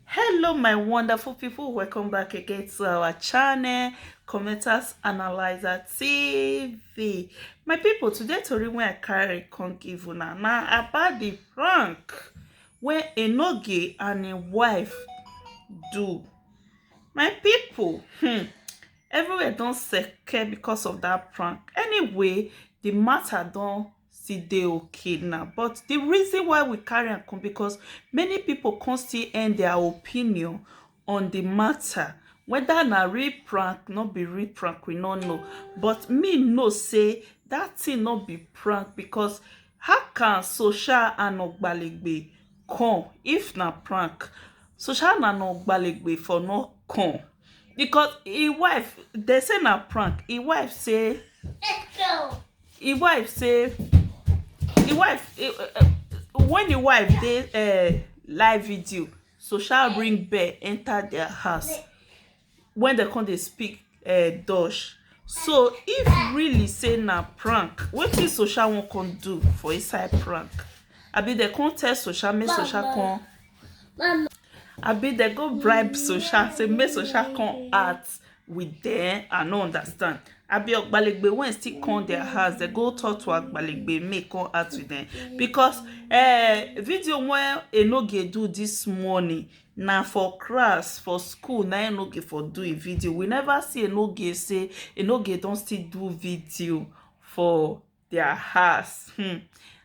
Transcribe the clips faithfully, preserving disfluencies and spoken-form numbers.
Hello, my wonderful people. Welcome back again to our channel, Commenters Analyzer T V. My people, today tori wey I carry come give una na about the prank wey Enoge and im wife do. My people, hmm, everywhere don seke because of that prank. Anyway, the matter don still dey okay now. But the reason why we carry am come, because many people come still end their opinion on the matter. Whether na real prank, no be real prank, we no know. But me know say that thing no be prank, because how can Social and Ogbalegbe come if na prank? Social and Ogbalegbe for no come, because him wife, they say na prank. Him wife say, him wife say, him wife, eh, eh, when him wife dey, eh, live video, Social ring bell enter their house when they come dey speak, eh, Dutch. So if really say na prank, wetin Social wan come do for inside prank? Abi they come tell Social make Social come? Abi they go bribe Social, say make Social come act with them? I no understand. Abi Ogbalegbe wey still come their house, they go talk to Ogbalegbe make come act with them? Because, eh, video wey Enoge do this morning, na for class, for school, na Enoge for do a video. We never see Enoge say Enoge don still do video for their house. Hmm.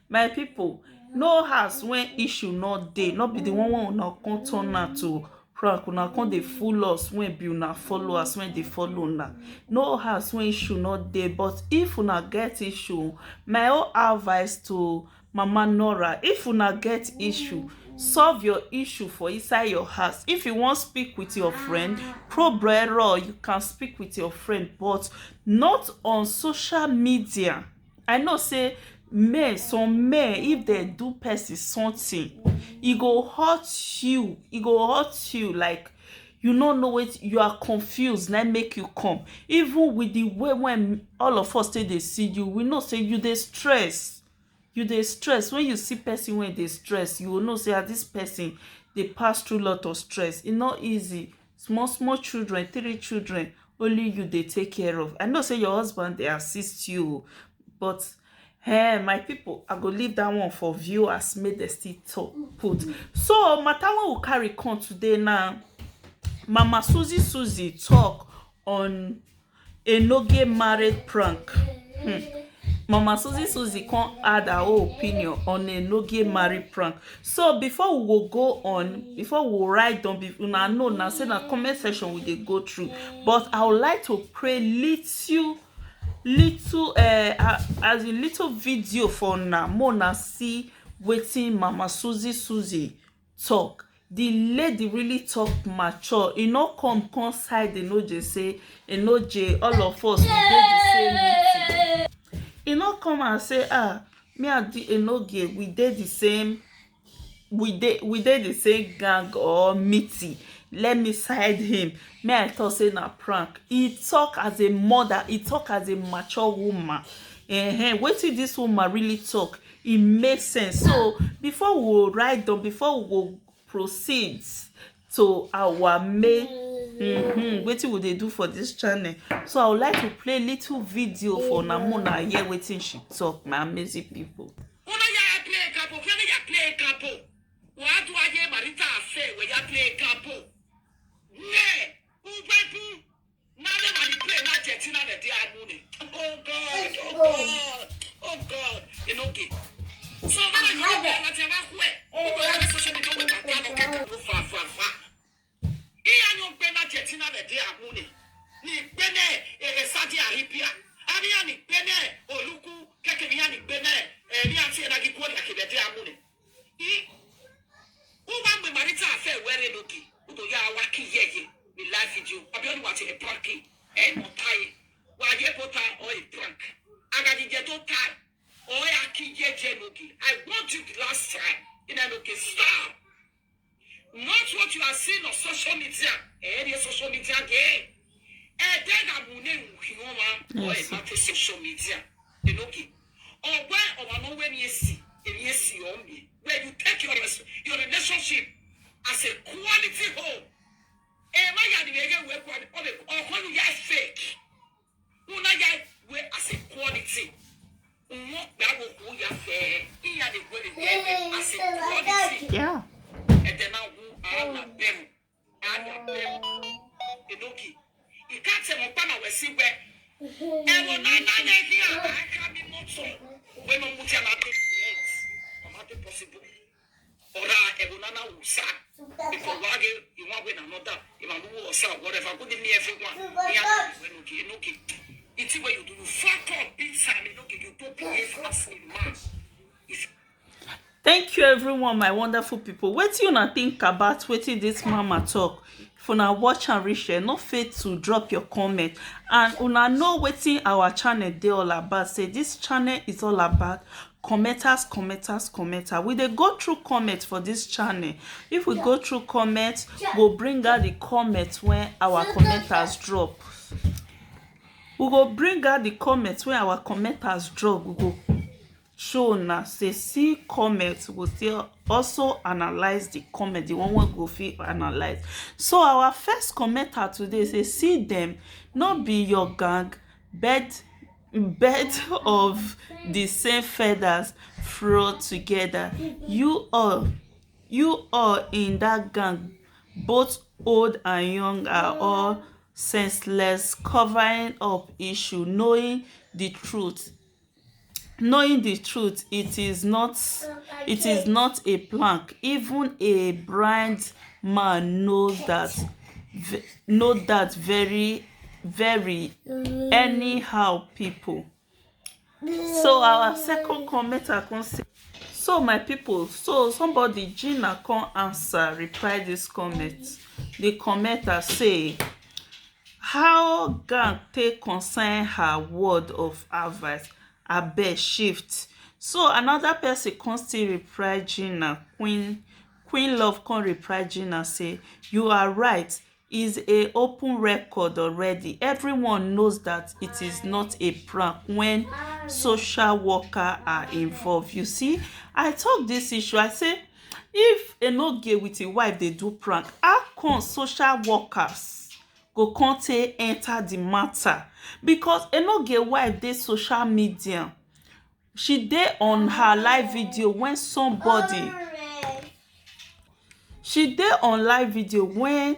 My people, no house when issue no dey, no be the one wey una come turn am to prank, una come dey fool us, when be una followers, when dey follow una. No house when issue no dey, but if una get issue, my own advice to Mama Nora, if una get issue, solve your issue for inside your house. If you wan speak with your friend, pro bono, you can speak with your friend, but not on social media. I know say men, some men, if they do person something, e go hurt you. E go hurt you like you no know wetin, you are confused, na make you come. Even with the way when all of us take dey see you, we know say you dey stress. You dey stress. When you see person wey dey stress, you go know say, ah, this person dey pass through lot of stress. E no easy. Small small children, three children, only you dey take care of. I know say your husband dey assist you, but, eh, my people, I go leave that one for viewers, make they still talk, put. So matter wey we carry come today now, Mama Susie Susie talk on Enoge married prank. Hmm. Mama Susie Susie come add her own opinion on Enoge married prank. So before we go go on, before we write down, be- una know na say na comment section we dey go through. But I would like to play little, little, uh, as a little video for una, make una see wetin Mama Susie Susie talk. The lady really talk mature. E no come come side Enoje say, Enoje, all of us, we dey the same meeting. E no come and say, ah, me and the Enoge, we dey the same, we dey, we dey the same gang or meeting. Let me side him. Me, I talk say na prank. E talk as a mother. E talk as a mature woman. Eh, wetin this woman really talk, e make sense. So before we go write down, before we go proceed to our main, mm-hmm, wetin we dey do for this channel. So I would like to play little video for una, make una hear wetin she talk, my amazing people. Una ya play kapo, una ya play kapo. Wa do aye marita affair, we ya play kapo. Ne, ubebu, na le mani play na jetina le de amune. Oh God, oh God, oh God, Enoge. So when you go na te wa kwe, you go have social media with that kind of people, fa, fa, fa. Iya no gbe na jetina le de amune. Ni gbe ne, eh, eh, Saudi Arabia. Abi ya ni gbe ne, Oluku, keke ni ya ni gbe ne, eh, ni ati na gi ko na ke de amune. I, u ba me marita affair where Enoge. U do ya wa ki yeye. Mi live video. Abi oni wa te e prank. E mo tai. Wa ye pota o e prank. Aga di je to tai. O ya ki yeye Enoge. I warned you the last time. Enoge, stop. Not what you are seeing on social media. Eh, the social media gay. Eh, then I will name Hihoma or a matter social media. Enoge. Or where or no when you see, and you see on me. Where you take your res- your relationship As a quality home. Ẹ má yà ni wẹ́gẹ́ wẹ́ quality. Ọmọ ọkọ ni yà fake. Wọ́n náà yà wẹ́ as a quality. Wọ́n gbà wọ́n kò yà fẹ́. Ìyá ni wẹ́rẹ́ wẹ́rẹ́ as a quality. Yeah. Ẹ̀dẹ̀ náà wú àánà bẹ́ẹ̀ mu. Àánà bẹ́ẹ̀ mu. Enoki. Ìka tẹ̀ mọ́ pàmò wẹ̀ sí wẹ̀. Ẹ̀wọ̀n náà náà yẹ kí àbá ká mi mọ́tò. Wẹ́n mọ́ mú tí a máa dé. Yes. Ọmọ tó possible. Ora ebunana usa. Because wage you one way and another. Imamu or sa whatever. Good evening everyone. Yeah, when okay, okay. It's where you do you fuck up big time. Okay, you don't behave as a man. If Thank you, everyone, my wonderful people. Wetin una think about wetin this mama talk? If una watch and reach here, no fail to drop your comment. And una know wetin our channel dey all about. Say this channel is all about commenters, commenters, commenter. We dey go through comment for this channel. If we go through comment, go bring out the comment when our commenters drop. We go bring out the comment when our commenters drop. We go show una say see comment, we go still also analyze the comment, the one wey go fit analyze. So our first commenter today say, see them, no be your gang, bed bed of the same feathers flock together. You all, you all in that gang, both old and young, are all senseless, covering up issue, knowing the truth. Knowing the truth, it is not, it is not a plank. Even a blind man knows that, ve- know that very, very anyhow people. So our second commenter come say, so my people, so somebody Gina come answer, reply this comment. The commenter say, how gang take concern her word of advice? Abeg shift. So another person come still reply Gina, Queen, Queen Love come reply Gina say, you are right, is a open record already. Everyone knows that it is not a prank when social worker are involved. You see, I talk this issue. I say, if Enoge with him wife dey do prank, how come social workers go come take enter the matter? Because Enoge wife dey social media. She dey on her live video when somebody, she dey on live video when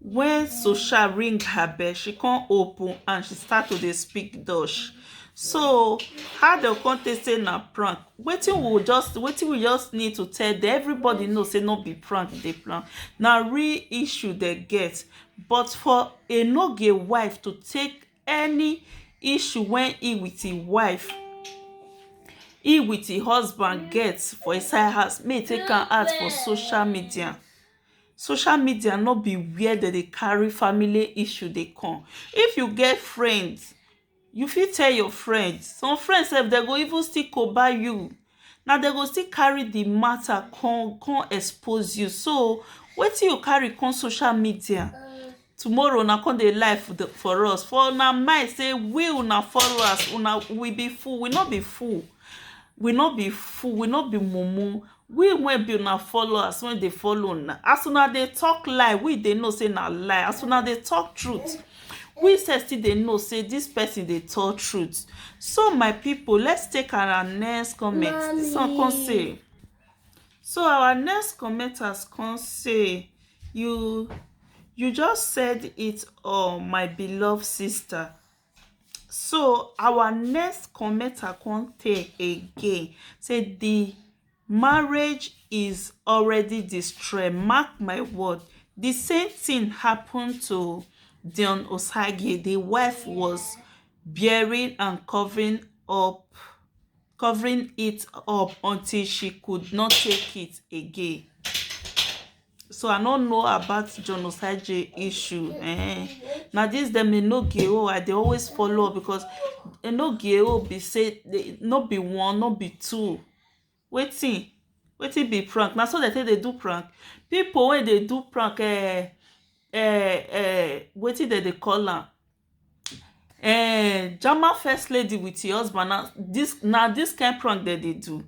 when social ring her bell, she come open and she start to dey speak Dutch. So how dem come take say na prank? Wetin we just, wetin we just need to tell them, everybody know say no be prank dey plan, na real issue dem get. But for Enoge wife to take any issue when he with him wife, he with him husband get for inside house, may take am out for social media. Social media no be where dem dey carry family issue dey come. If you get friends, you fit tell your friends. Some friends sef, dem go even still go buy you. Na dem go still carry the matter come come expose you. So wetin you carry come social media tomorrow, una come dey lie for the- for us, for una mind say we una followers, una we be fool. We no be fool. We no be fool. We no be mumu. We wey be una followers, wey dey follow una, as una dey talk lie, we dey know say na lie. As una dey talk truth, we sef still dey know say this person dey talk truth. So my people, let's take our next comment. This one come say, so our next commenters come say, you you just said it all, my beloved sister. So our next commenter come tell again, say the marriage is already destroyed. Mark my word. The same thing happened to Dion Osage. The wife was bearing and covering up, covering it up until she could not take it again. So I don't know about John Osage issue. Eh. Now this dem Enoge o, I dey always follow up because Enoge o be say they- no be one, no be two. Wetin, wetin be prank? Na so they take dey do prank. People when they do prank, eh, eh, eh, wetin dem dey call am? Eh, Jama first lady with your husband. Na this, na this kind prank that they do.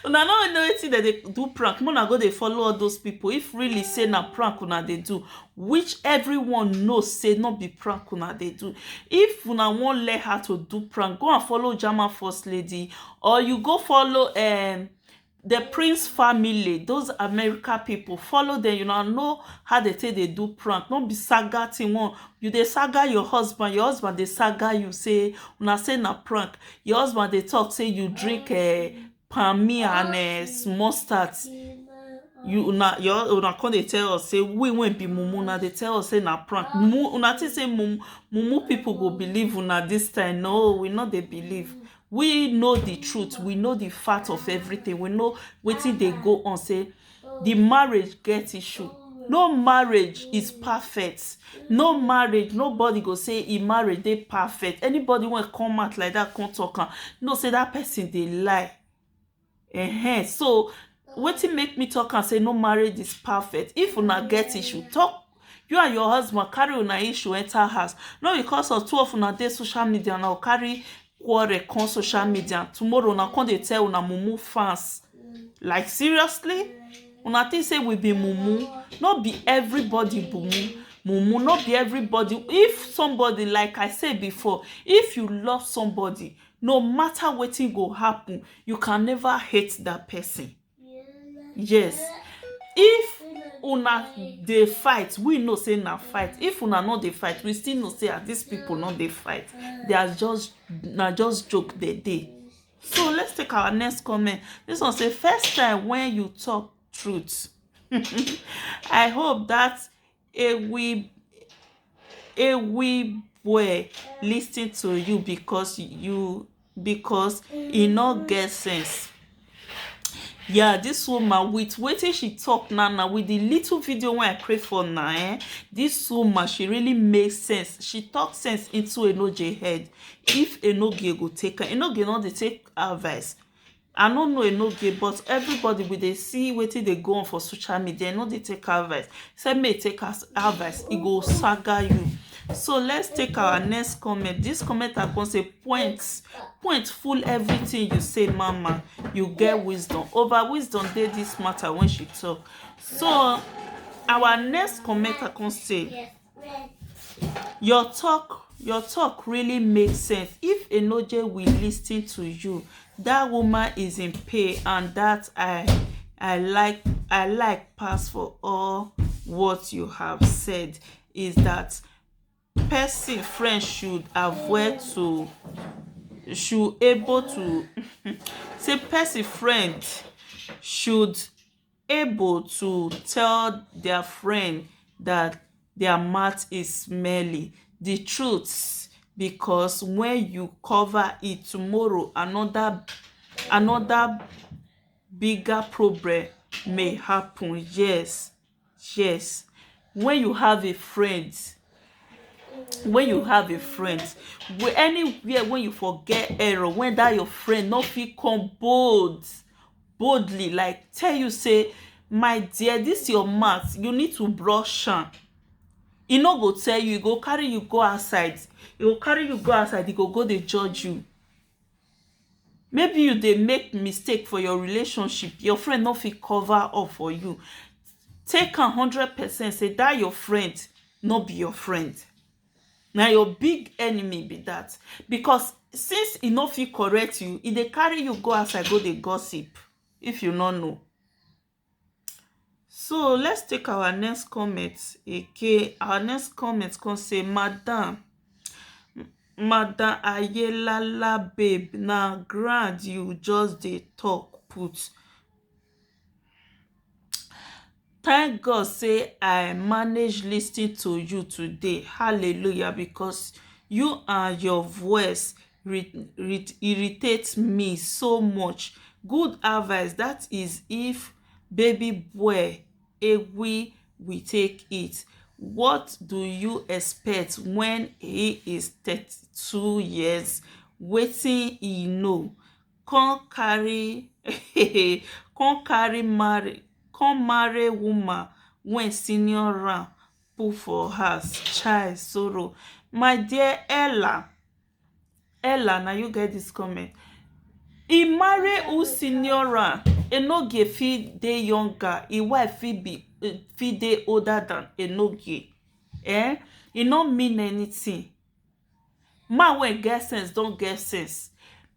Una no know wetin dem dey do prank, make una go dey follow all those people. If really say na prank una dey do, which everyone know say no be prank una dey do, if una wan learn how to do prank, go and follow German first lady, or you go follow um the Prince family, those America people, follow them. You know, know how they take they do prank. Don't be saga thing one. You dey saga your husband, your husband dey saga you, say una say na prank. Your husband dey talk say you drink uh, palm me and uh, mustard. You una your una come dey tell us say we wey be mumu na dey tell us say na prank. Mumu una think say mumu, mumu people go believe una this time? No, we no dey believe. We know the truth, we know the fact of everything, we know wetin dey go on, say the marriage get issue. No marriage is perfect. No marriage, nobody go say e marriage dey perfect. Anybody wey come out like that come talk am, know say that person dey lie. Ehen. So wetin make me talk am say no marriage is perfect? If una get issue, talk. You and your husband carry una issue enter house. No because of two of una dey social media now carry quarrel come social media. Tomorrow una come dey tell una mumu fans. Like seriously? Una think say we be mumu? No be everybody mumu. Mumu, no be everybody. If somebody, like I said before, if you love somebody, no matter wetin go happen, you can never hate that person. Yes. If una dey fight, we know say na fight. If una no dey fight, we still know say ah, these people no dey fight. They are just na just joke they dey. So let's take our next comment. This one say, first time when you talk truth. I hope that Ewi Ewi boy listen to you because you because e no get sense. Yeah, this woman, with wetin she talk now now, with the little video wey I create for now, eh, this woman, she really make sense. She talk sense into Enoje head. If Enoge go take her, Enoge no dey take advice. I no know Enoge, but everybody we dey see wetin dey go on for social media, no dey take advice. Say make take as advice, e go saga you. So let's take our next comment. This comment I come say, point point full everything you say, mama. You get wisdom. Over wisdom dey this matter when she talk. So our next comment I come say, your talk your talk really makes sense. If Enoje will listen to you, that woman is in pain, and that I I like I like pass for all what you have said is that person friend should avoid to should able to say person friend should able to tell their friend that their mouth is smelly. The truth, because when you cover it tomorrow, another another bigger problem may happen. Yes, yes. When you have a friend, when you have a friend, anywhere when you forget error, when that your friend no fit come bold boldly like tell you say, my dear, this your mouth, you need to brush am. E no go tell you, e go carry you go outside. E go carry you go outside, e go go dey judge you. Maybe you dey make mistake for your relationship, your friend no fit cover up for you. Take am hundred percent say that your friend no be your friend. Na your big enemy be that, because since e no fit correct you, e dey carry you go outside go dey gossip. If you no know. So let's take our next comment again. Our next comment come say, madam, madam Ayelala, babe, na ground you just dey talk put. Thank God say I manage listening to you today. Hallelujah, because you and your voice re- re- irritate me so much. Good advice, that is if baby boy Ewi will take it. What do you expect when he is thirty-two years? Wetin he know? Come carry come carry marry come marry woman wey senior am put for house. Chai, sorrow. My dear Ella, Ella, na you get this comment. He marry Usi. Senior am, Enogie fit dey younger, im wife fit be, fit dey older than Enogie. Eh? E no mean anything. Man wey get sense don get sense.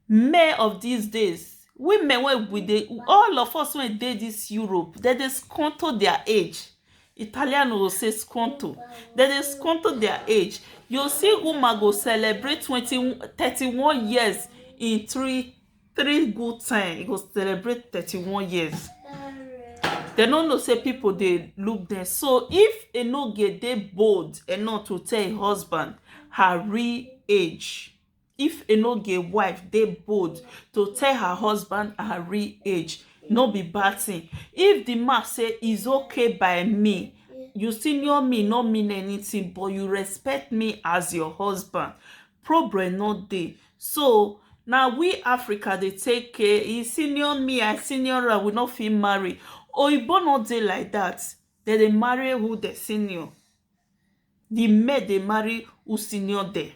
Men of these days, women wey we dey, all of us wey dey this Europe, dem dey squanto their age. Italian go say squanto. Dem dey squanto their age. You see woman go celebrate twenty, thirty-one years in three, three good time. E go celebrate thirty-one years. Dem no know say people dey look dem. So if Enogie dey bold enough to tell im husband her real age, if Enogie wife dey bold to tell her husband her real age, no be bad thing. If the man say, "It's okay by me, you senior me no mean anything, but you respect me as your husband," problem no dey. So na we Africa dey take care. "He senior me, I senior am, we no fit marry." Oyibo no dey like that. Dem dey marry who dem senior. The men dey marry who senior dem.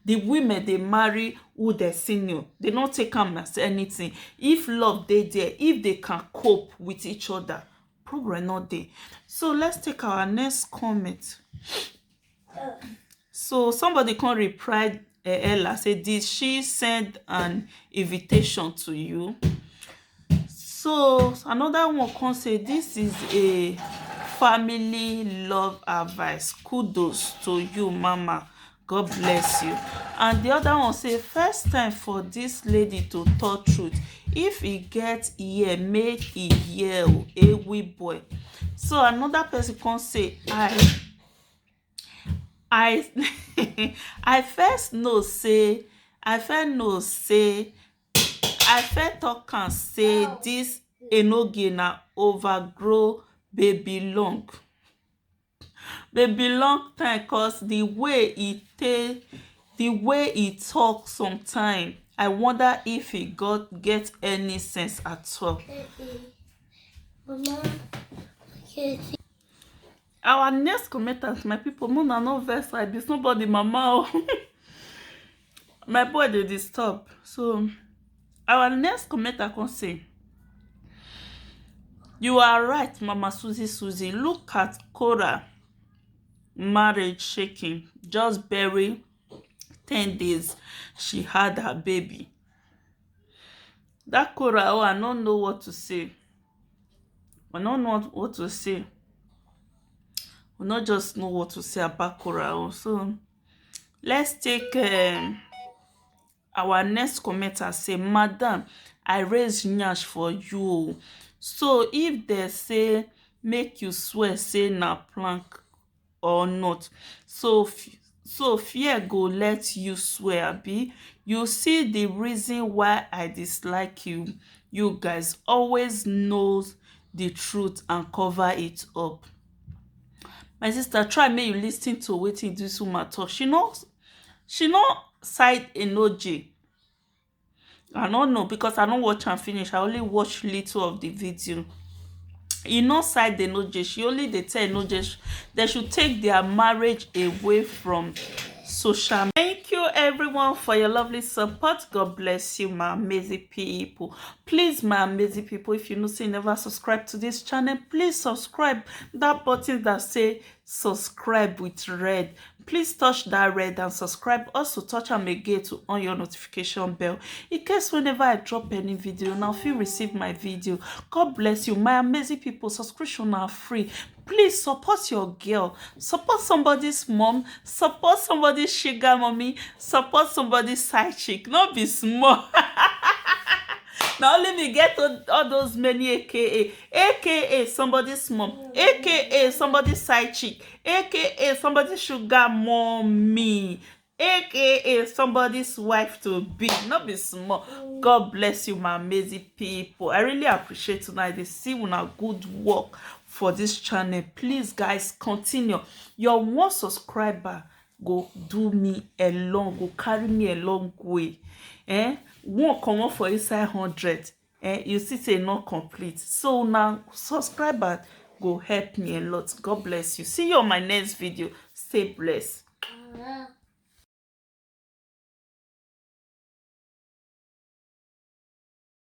The women dey marry who dem senior. Dem no take am as anything. If love dey there, if dem can cope with each other, problem no dey. So let's take our next comment. So somebody come reply, eh, Ella say, "Did she send an invitation to you?" So another one come say, "This is a family love advice. Kudos to you, mama. God bless you." And the other one say, "First time for this lady to talk truth. If e get ear, make e hear o, ewi boy." So another person come say, "I, I, I first know say, I first know say, I first talk am say this Enogie na overgrow baby long." Baby long time, 'cause the way e take, the way e talk sometime, I wonder if e got, get any sense at all. Mama, okay. Our next commenter, my people, make una no vex, I be somebody mama o. My boy dey disturb. So our next commenter come say, "You are right, Mama Susie Susie. Look at Cora marriage shaking. Just bury ten days she had her baby." That Cora, oh, I don't know what to say. I don't know what to say. We not just know what to say about Cora, oh. So let's take, um, our next commenter say, "Madam, I raise nyash for you o. So if they say make you swear say na plank or not, so f-, so fear go let you swear, abi? You see the reason why I dislike you. You guys always knows the truth and cover it up." My sister, try make you listen to wetin this woman talk. She no, she no side Enogie. I no know because I no watch am finish. I only watch little of the video. E no side Enogie. She only dey tell Enogie sh-, they should take their marriage away from social. Thank you everyone for your lovely support. God bless you, my amazing people. Please, my amazing people, if you know say you never subscribe to this channel, please subscribe. That button that say subscribe with red, please touch that red and subscribe. Also touch am again to on your notification bell in case whenever I drop any video, now if you receive my video. God bless you, my amazing people. Subscription are free. Please support your girl. Support somebody's mom. Support somebody's sugar mommy. Support somebody's side chick. No be small. Now only me get all, all those many A K A. A K A somebody's mom. A K A somebody's side chick. A K A somebody's sugar mommy. A K A somebody's wife to be. No be small. God bless you, my amazing people. I really appreciate tonight. They see una good work for this channel. Please, guys, continue. Your one subscriber go do me along, go carry me a long way. Eh? One comot for inside hundred. Eh? You see say e no complete. So now subscriber go help me a lot. God bless you. See you on my next video. Stay blessed.